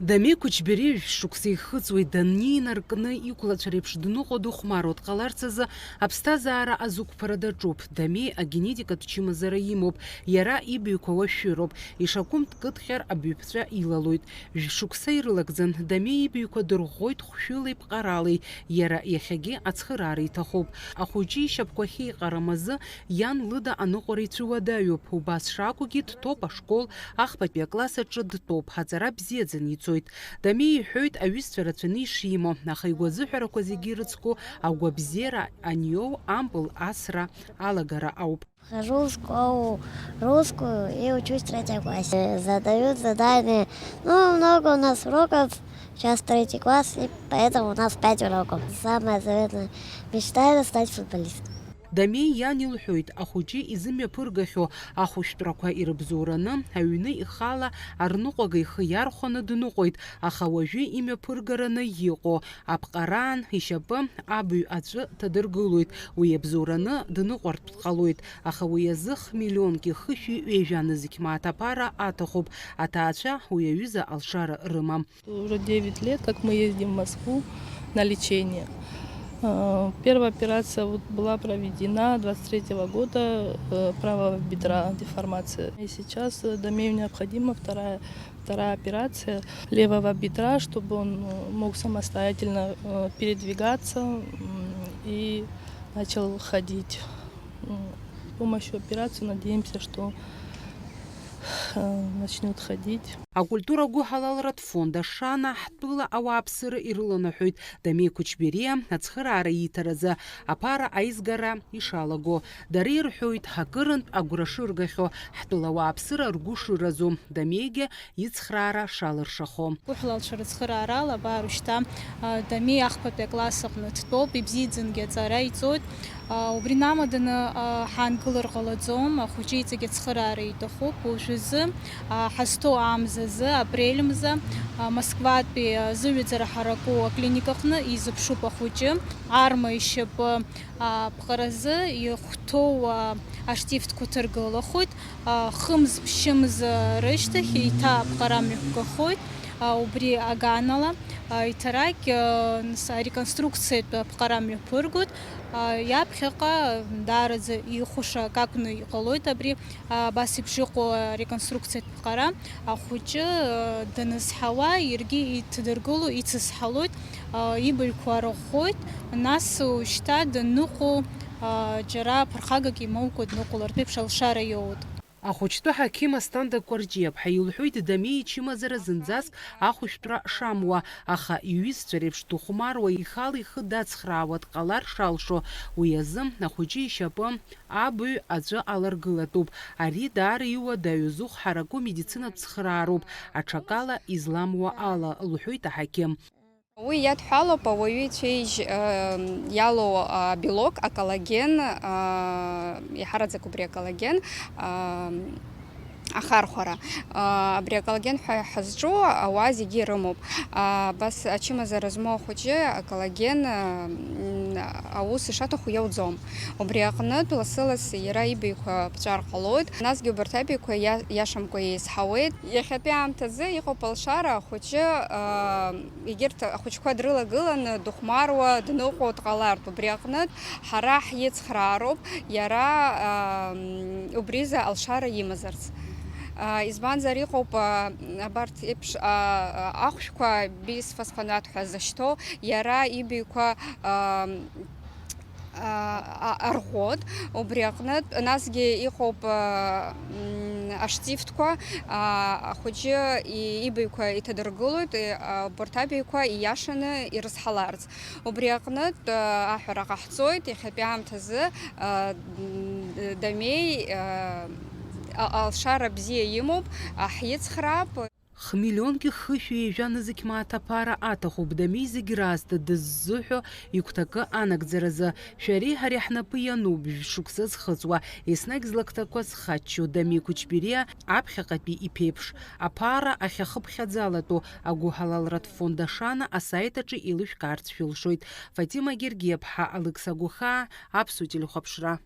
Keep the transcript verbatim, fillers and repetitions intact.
Дамеи Кучбери жәшықәса ихыҵуеит, даннеинаркны иқәлацәа реиԥш дныҟәо дыхәмаруа дҟаларц азы аԥсҭазаара азықәԥара даҿуп. Дамеи агенетикатә чымазара имоуп, иара ибаҩқәа уашәшәыроуп, ишакәым дкыдҟьар абаҩԥҵәа илалоит. Жәшықәса ирылагӡан, Дамеи ибаҩқәа дырӷәӷәоит хәшәылеи ԥҟаралеи, иара иахьагьы ацхыраара иҭахуп. Ахәыҷы ишьапқәа ахьеиҟарам азы иан лыда аныҟәара ицәыуадаҩуп, убас шакәугьы дҭоуп ашкол, ахԥатәи акласс аҿы дтәоуп, аҵара бзиаӡаны ицоит. Дамеи иҳәоит аҩызцәа рацәаны ишимоу, аха игәазыҳәарақәа зегьы ирыцку агәабзиара аниоу ампыл асра алагара ауп. Хожу в школу русскую и учусь в третьем классе. Задают задания. Ну, много у нас уроков. Сейчас третий класс, и поэтому у нас пять уроков. Самая заветная мечта — это стать футболистом. Дамеи иан илҳәоит, ахәыҷы изымҩаԥыргахьоу ахәышәтәрақәа ирыбзоураны, аҩны ихала арныҟәага ихы иархәаны дныҟәеит, аха уажәы имҩаԥыргараны иҟоу аԥҟараан ишьапы абаҩ аҵәы ҭадыргылоит, уи иабзоураны дныҟәартә дҟалоит, аха уи азы х-миллионки хышәи ҩажәа нызқь мааҭ аԥара аҭахуп, аҭаацәа уи аҩыза алшара рымам. Уже девять лет, как мы ездим в Москву на лечение. Э, Первая операция вот была проведена двадцать третьего года, э, правого бедра деформация. И сейчас э, Дамею необходима вторая, вторая операция левого бедра, чтобы он э, мог самостоятельно э, передвигаться м, и начал ходить. М, С помощью операции надеемся, что э, начнет ходить. Акультура гәыҳалалратә фонд Ашана ҳтәыла ауааԥсыра ирыланаҳәоит Дамеи Кучбериа ацхыраара ииҭаразы аԥара аизгара ишалаго. Дара ирҳәоит, акырынтә агәра шыргахьоу, ҳтәыла ауааԥсыра ргәы шыразу, Дамеигьы ицхраара шалыршахо. Гәыҳалалцәа рыцхыраарала, абар ушьҭа, а, Дамеи ахԥатәи акласс аҟны дтәоуп, ибзиаӡангьы аҵара иҵоит. А, убри намаданы, а, ҳаангылар ҟалаӡом, ахәыҷы иҵегь ацхыраара иҭахуп. Уажәазы, а, ҳазҭоу амзазы, апрель мза, а, Москватәи, а, зыҩаӡара ҳараку аклиникаҟны изыԥшуп ахәыҷы. Арма ишьапы, а, ԥҟаразы ихәҭоу, а, аштифтқәа ҭыргылахоит. А, хымз-ԥшьымз рышьҭахь еиҭа аԥҟара мҩаԥгахоит. А, убри аганала, а, иҭарагь, а, нас ареконструкциатә аԥҟара мҩаԥыргоит. А, иаԥхьаҟа даараӡа ихәаша акакәны иҟалоит абри, а, абас еиԥш иҟоу ареконструкциатә ԥҟара. Ахәыҷы, а, данызҳауа, иаргьы иҭадыргыло ицызҳалоит, а, ибаҩқәа арӷәӷәоит, нас ушьҭа данныҟәо, а, џьара ԥырхагак имоукәа дныҟәалартә еиԥш алшара иоут. Ахәыҷтәы ҳақьым Асҭанда Кәарҷиаԥҳа илҳәоит, Дамеи ичымазара зынӡаск ахәышәтәра шамуа, аха иҩызцәа реиԥш дыхәмаруа, ихала ихы дацхраауа дҟалар шалшо. Уи азы ахәыҷы ишьапы абаҩ аҵәы аларгылатәуп. Ари даара иуадаҩу зыхә ҳараку медицинатә цхыраароуп, аҽакала изламуа ала, лҳәоит аҳақьым. Уи иадҳәалоуп ауаҩы ицәеижь иалоу абелок, аколлаген, еиҳараӡак убри аколлаген ахархәара. Абри аколлаген ҳәа ҳазҿу ауаа зегьы ирымоуп. Абас ачымазара змоу ахәыҷы аколлаген аус ишаҭаху иауӡом. Убри аҟнытә лассы-лассы иара ибаҩқәа ԥҵәар ҟалоит. Насгьы убарҭ абаҩқәа иа-, иашамкәа еизҳауеит. Иахьатәи аамҭазы иҟоуп алшара ахәыҷы, аа, егьырҭ ахәыҷқәа дрылагыланы дыхәмаруа, дныҟәо дҟалартә. Убри аҟнытә ҳара ҳицхраароуп иара, аа, убризы алшара имазарц. Аа, избанзар, иҟоуп, аа, абарҭ еиԥш, аа, ахәшәқәа бисфосфонат ҳәа зышьҭоу, иара ибаҩқәа, аа, а, а, арӷәӷәоит. Убри аҟнытә, насгьы иҟоуп, а, м, аштифтқәа, а, ахәыҷы и-, ибаҩқәа иҭадыргылоит, и-, а, убарҭ абаҩқәа ииашаны ирызҳаларц. Убри аҟнытә, а, аҳәара ҟаҳҵоит, иахьатәи аамҭазы, а, м, Дамеи, а, а, алшара бзиа имоуп, а, ҳицхраап. Хмиллионки хышәи ҩажәа нызқь мааҭ аԥара аҭахуп Дамеи зегь раасҭа дыззыҳәо игәҭакы анагӡаразы. Шәареи ҳареи ҳнапы иануп, жәшықәса зхыҵуа, еснагь злакҭақәа зхаччо Дамеи Кучбериа аԥхьаҟатәи иԥеиԥш. Аԥара ахьахыԥхьаӡалатәу агәыҳалалратә фонд Ашана асаит аҿы еилышәкаарц шәылшоит. Фатима Гергиаԥҳа, Алықьса Гәахаа, Аԥсуа телехәаԥшра.